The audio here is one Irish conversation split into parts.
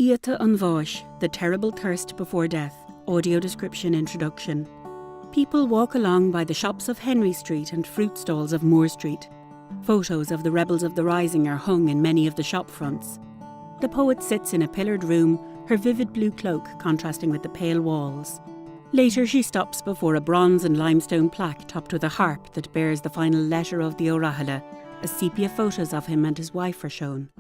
Iata an Bháis, The Terrible Thirst Before Death, audio description introduction. People walk along by the shops of Henry Street and fruit stalls of Moore Street. Photos of the rebels of the rising are hung in many of the shop fronts. The poet sits in a pillared room, her vivid blue cloak contrasting with the pale walls. Later she stops before a bronze and limestone plaque topped with a harp that bears the final letter of the O'Rahilly, as sepia photos of him and his wife are shown.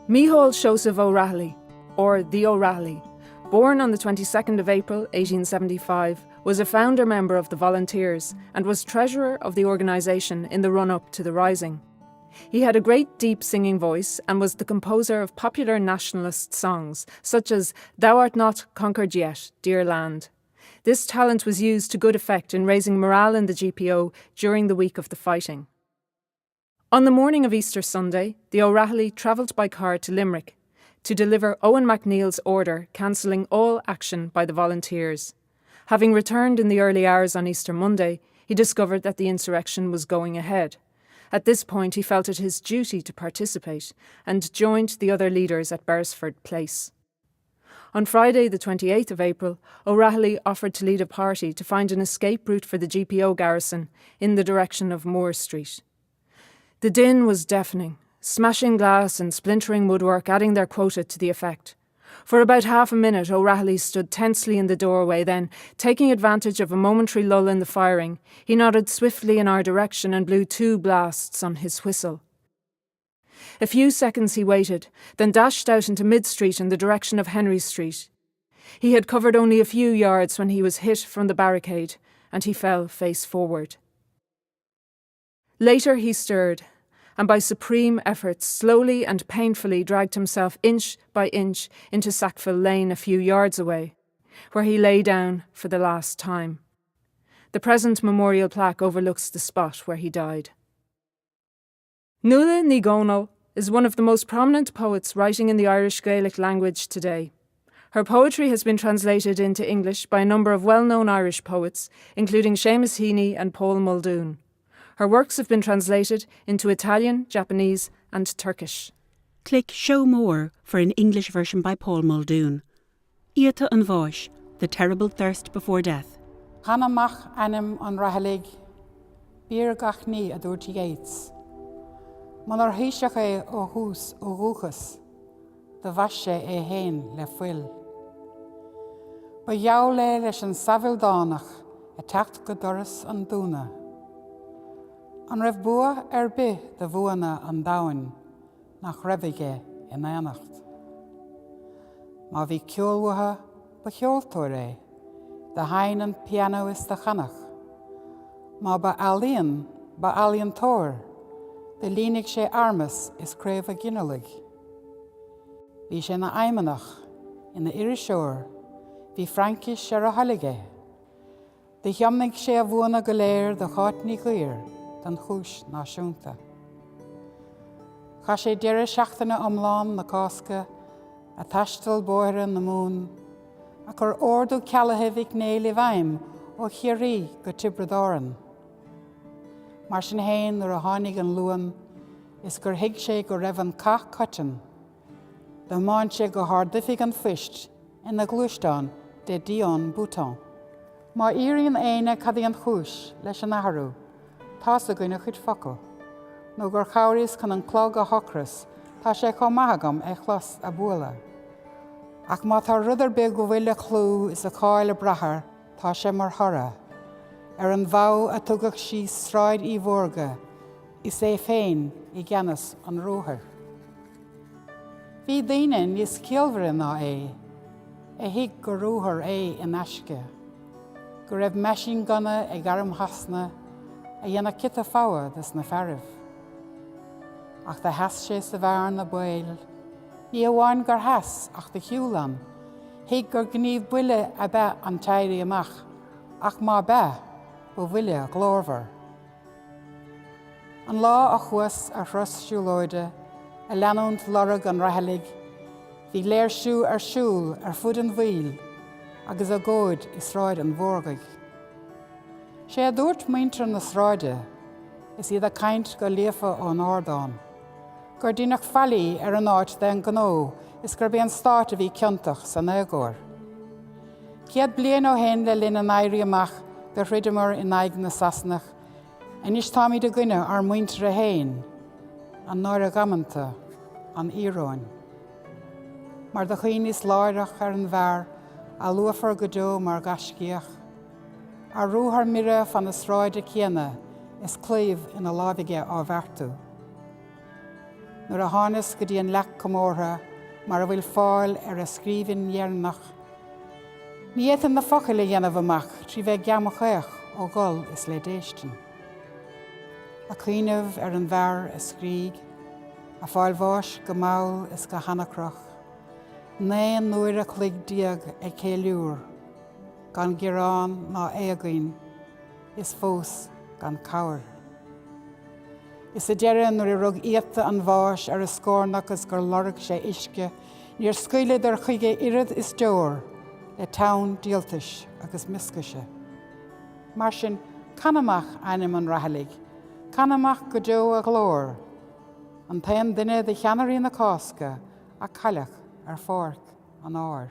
Micheál Seosamh O'Rahilly, or the O'Rahilly, born on the 22nd of April 1875, was a founder member of the Volunteers and was treasurer of the organisation in the run-up to the Rising. He had a great deep singing voice and was the composer of popular nationalist songs, such as Thou Art Not Conquered Yet, Dear Land. This talent was used to good effect in raising morale in the GPO during the week of the fighting. On the morning of Easter Sunday, the O'Rahilly travelled by car to Limerick to deliver Eoin MacNeill's order cancelling all action by the Volunteers. Having returned in the early hours on Easter Monday, he discovered that the insurrection was going ahead. At this point he felt it his duty to participate and joined the other leaders at Beresford Place. On Friday, the 28th of April, O'Rahilly offered to lead a party to find an escape route for the GPO garrison in the direction of Moore Street. The din was deafening, smashing glass and splintering woodwork adding their quota to the effect. For about half a minute, O'Rahilly stood tensely in the doorway, then, taking advantage of a momentary lull in the firing, he nodded swiftly in our direction and blew 2 blasts on his whistle. A few seconds he waited, then dashed out into Mid-Street in the direction of Henry Street. He had covered only a few yards when he was hit from the barricade, and he fell face forward. Later he stirred, and by supreme efforts slowly and painfully dragged himself inch by inch into Sackville Lane a few yards away, where he lay down for the last time. The present memorial plaque overlooks the spot where he died. Nuala Ní Dhomhnaill is one of the most prominent poets writing in the Irish Gaelic language today. Her poetry has been translated into English by a number of well-known Irish poets, including Seamus Heaney and Paul Muldoon. Her works have been translated into Italian, Japanese and Turkish. Click Show More for an English version by Paul Muldoon. Iata an Bháis, The Terrible Thirst Before Death. Chan amach ainm an Raghallaigh, b'fhíor gach ní a dúirt Yeats. Munar thaoiseach é ó thús ó dhúchas, do bhaist sé é fhéin le fuil. Ba gheall é leis an Saibhildánach ag teacht go doras an dúna. An raibh bua ar bith de bhuanna an domhain nach raibh aige in aonacht. Má bhí ceol uathu, ba cheoltóir é, do sheinn an pianó is do chanadh. Má ba ealaíon, ba ealaíontóir, do línigh sé armas is craobha ginealaigh. Bhí sé ina fheidhmeannach, ina iriseoir, bhí Fraincis ar a thoil aige. Do thiomnaigh sé a bhuanna go léir do Cháit Ní Ghuidhir, don chúis náisiúnta. Chaith sé deireadh seachtaine iomlán na Cásca a' taisteal bóithre na Mumhan, a' cur ordú cealaithe Mhic Néill i bhfeidhm ó Chiarraí go Tiobraid Árann. Mar sin fhéin nuair a tháinig an Luan is gur thuig sé go raibh an cath coiteann, Do thiomáin sé go hArd-Oifig an Phoist ina ghluaisteán De Dion Bouton. Má fhiafraíonn éinne cad í an chúis leis an athrú, tá's againn a chuid focal, nó gur chabhraíos chun an clog a ocras, tá sé chomh maith agam é chlos a' bualadh. Ach má tá rud ar bith go bhfuil a chlú is a cháil a' brath air, tá sé mar thoradh ar an bhogha a tugadh síos Sráid Uí Mhórdha is é féin i gceannas an ruathair. Bhí daoine níos ciallmhaire ná é, a thuig gur ruathar é in aisce, go raibh meaisín-gunna ag arm Shasana a dhéanfadh ciota fogha dos na fearaibh. Ach do sheas sé sa bhearna baoil, ní amháin gur sheas ach do shiúil ann, thuig gur gníomh buile ab ea an t-éirí amach ach má b'ea, ba bhuile ghlórmhar. An lá a chuas ar thuras siúlóide a leanúint lorg an Raghallaigh bhí léirsiú ar siúl ar fuaid an Mhaoil agus agóid i Sráid an Mhórgaidh. Sé a dúirt muintir na sráide, is iad a' caint go líofa ón ardán. Gur deineadh faillí ar an áit d'aon ghnó is gurb é an stát a bhí ciontach san éagóir. 100 bliain ó shin le linn an Éirí Amach do throideamar in aghaidh na Sasanach, anois táimid i gcoinne ár muintire fhéin. An náire dhamanta, an íoróin. Mar do chuimhníos láithreach ar an bhfear a luafar go deo mar ghaiscíoch, A ruathar mire fan na sráide céanna is claíomh ina láimh aige á bheartú. Nuair a thánas go dtí an leac comórtha mar a bhfuil fáil ar a scríbhinn dheireanach, ní fhéadfainn na focail a dhéanamh amach trí bheith geamchaoch ó ghol is le déistin. A cuimhneamh ar an bhfear a scrígh, a fáil bháis go mall is go hanacrach, 19 n-uaire ag ceiliúr. gan gearán ná éagaoin, is fós gan cabhair. Is sa deireadh nuair a rug iata an bháis ar a scornach is gur lorg sé uisce, níor scaoileadar chuige oiread is deoir le teann díoltais agus mioscaise. Mar sin, can amach ainm an Raghallaigh, can amach go deo a ghlór, an t-aon duine de cheannairí na Cásca a cailleadh ar pháirc an áir.